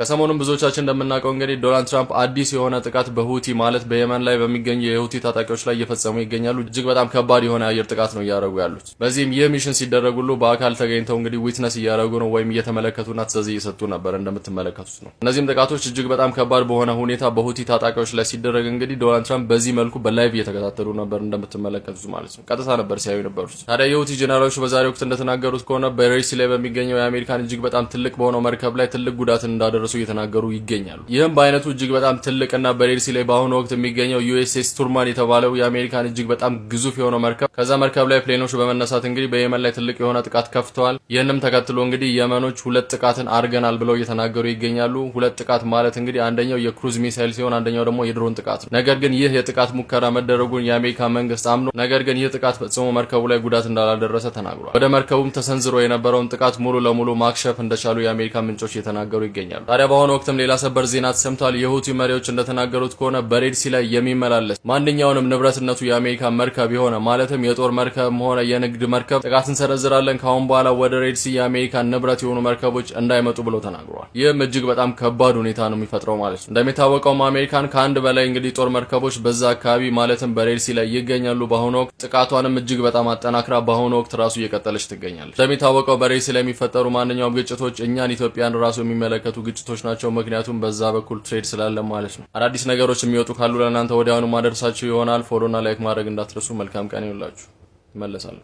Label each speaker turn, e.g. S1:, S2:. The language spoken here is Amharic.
S1: ከሰሞኑም ብዙዎቻችን እንደምናውቀው እንግዲህ ዶናልድ ትራምፕ አዲስ የሆነ ጥቃት በሁቲ፣ ማለት በየመን ላይ በሚገኙ የሁቲ ታጣቂዎች ላይ እየፈጸሙ ይገኛሉ። እጅግ በጣም ከባድ የሆነ የአየር ጥቃት ነው እያደረጉ ያሉት። በዚህም ይህ mission ሲደረግ ሁሉ በአካል ተገኝተው እንግዲህ witness እያደረጉ ነው ወይም እየተመለከቱና ትዕዛዝ እየሰጡ ነበር፣ እንደምትመለከቱት ነው። እነዚህም ጥቃቶች እጅግ በጣም ከባድ በሆነ ሁኔታ በሁቲ ታጣቂዎች ላይ ሲደረግ እንግዲህ ዶናልድ ትራምፕ በዚህ መልኩ በ live እየተከታተሉ ነበር፣ እንደምትመለከቱት ማለት ነው። ቀጥታ ነበር ሲያዩ ነበሩት። ታዲያ የሁቲ ጀነራሎች በዛሬው ወቅት እንደተናገሩት ከሆነ በ Red Sea ላይ በሚገኘው የአሜሪካን እጅግ በጣም ትልቅ በሆነው መርከብ ላይ ትልቅ ጉዳትን እንዳደረሱ እየተናገሩ ይገኛሉ። ይህም በአይነቱ እጅግ በጣም ትልቅና በ Red Sea ላይ በአሁኑ ወቅት የሚገኘው USS Truman የተባለው የአሜሪካን እጅግ በጣም ግዙፍ የሆነው መርከብ፣ ከዛ መርከብ ላይ plane ኦች በመነሳት እንግዲህ በየመን ላይ ትልቅ የሆነ ጥቃት ከፍተዋል። ይህንም ተከትሎ እንግዲህ የመኖች ሁለት ጥቃትን አድርገናል ብለው እየተናገሩ ይገኛሉ። ሁለት ጥቃት ማለት እንግዲህ አንደኛው የ cruise missile ሲሆን አንደኛው ደግሞ የድሮን ጥቃት ነው። ነገር ግን ይህ የጥቃት ሙከራ መደረጉን የአሜሪካ መንግስት አምኖ ነገር ግን ይህ ጥቃት ፈጽሞ መርከቡ ላይ ጉዳት እንዳላደረሰ ተናግሯል። ወደ መርከቡም ተሰንዝሮ የነበረውን ጥቃት ሙሉ ለሙሉ ማክሸፍ እንደቻሉ የአሜሪካ ምንጮች እየተናገሩ ይገኛሉ። ታዲያ በአሁኑ ወቅትም ሌላ ሰበር ዜና ተሰምቷል። የሁቲ መሪዎች እንደተናገሩት ከሆነ በ Red Sea ላይ የሚመላለስ ማንኛውንም ንብረትነቱ የአሜሪካ መርከብ የሆነ፣ ማለትም የጦር መርከብም ሆነ የንግድ መርከብ፣ ጥቃት እንሰነዝራለን፣ ካሁን በኋላ ወደ Red Sea የአሜሪካ ንብረት የሆኑ መርከቦች እንዳይመጡ ብለው ተናግረዋል። ይህም እጅግ በጣም ከባድ ሁኔታ ነው የሚፈጥረው ማለት ነው። እንደሚታወቀውም አሜሪካን ከአንድ በላይ እንግዲህ ጦር መርከቦች በዛ አካባቢ፣ ማለትም በ Red Sea ላይ ይገኛሉ። በአሁኑ ወቅት ጥቃቷንም እጅግ በጣም አጠናክራ በአሁኑ ወቅት ራሱ እየቀጠለች ትገኛለች። እንደሚታወቀው በ Red Sea ላይ የሚፈጠሩ ማንኛውም ግጭቶች እኛን ኢትዮጵያን ራሱ የሚመለከቱ ግጭቶች ናቸው። ምክንያቱም በዛ በኩል trade ስላለ ማለት ነው። አዳዲስ ነገሮች የሚወጡ ካሉ ለእናንተ ወዲያውኑ ማደርሳችሁ ይሆናል። Follow ና like ማድረግ እንዳትረሱ። መልካም ቀን ይሁንላችሁ። እመለሳለሁ።